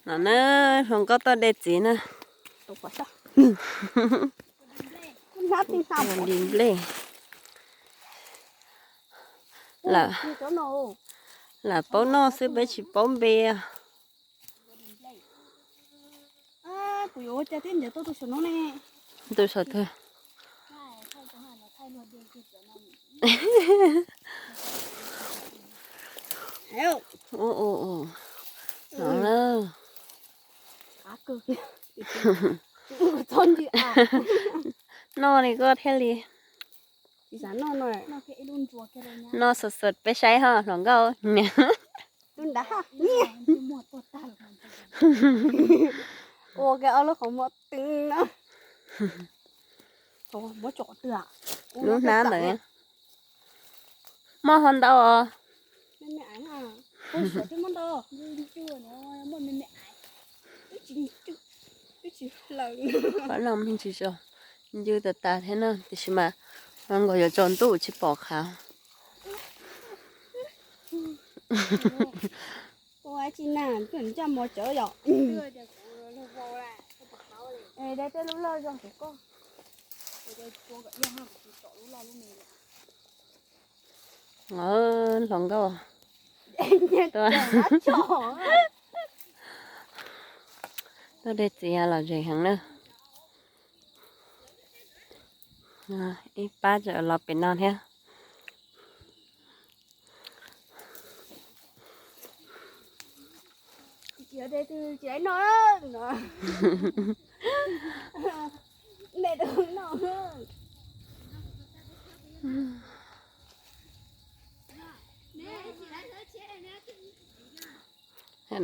No na, hluas nkauj tuaj de txiv na. Di nplej. Lam paub noj xwb peb tsis paub npe. Tus saum twg? No li koj thiaj li noj xus xus peb saib ho hluas nkauj. Ua ke ob lub qhov muag twb na. Lub hnab ntawd muaj ho ntau os. Pab loj me ntsis tso, ncw tas tas thiab na, tiam sis mas nkaus yuav tsaus ntuj tsis pom qhov. Hluas nkauj, tuaj de txiv los zem heev na. Ib pab tseem los pem no thiab.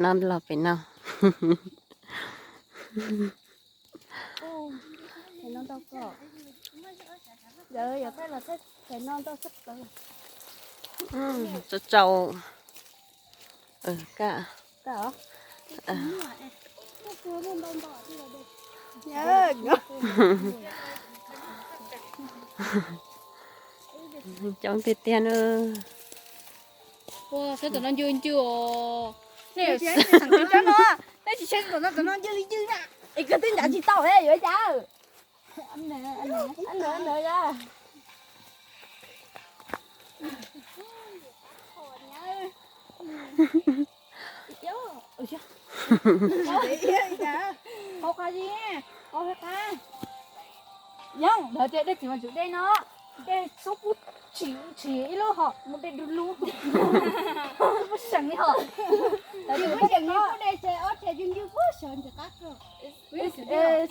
No los pem no. Tsaus tsaus. Coob tiag tiag na. Saib tom no ncw ncw os. Nej tsis saib tom no, tom no ncw li ncw na. Es koj twb ncav tsis tau yuav cas. Yeej, lawv tias dej txiv mas tsum dej no, dej xub pub tsim tsim ib lub hom mus dej du lug, pub seem li hom.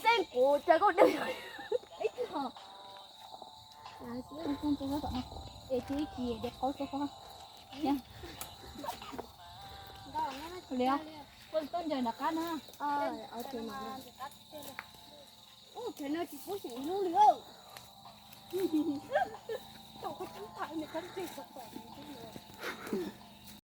Xeeb kuv cas kuj dej. Es cia ib ci de qaub xwb. Li, tuaj ncaws nram qab na. Ub, thaum no tsis pub seem ib lub li.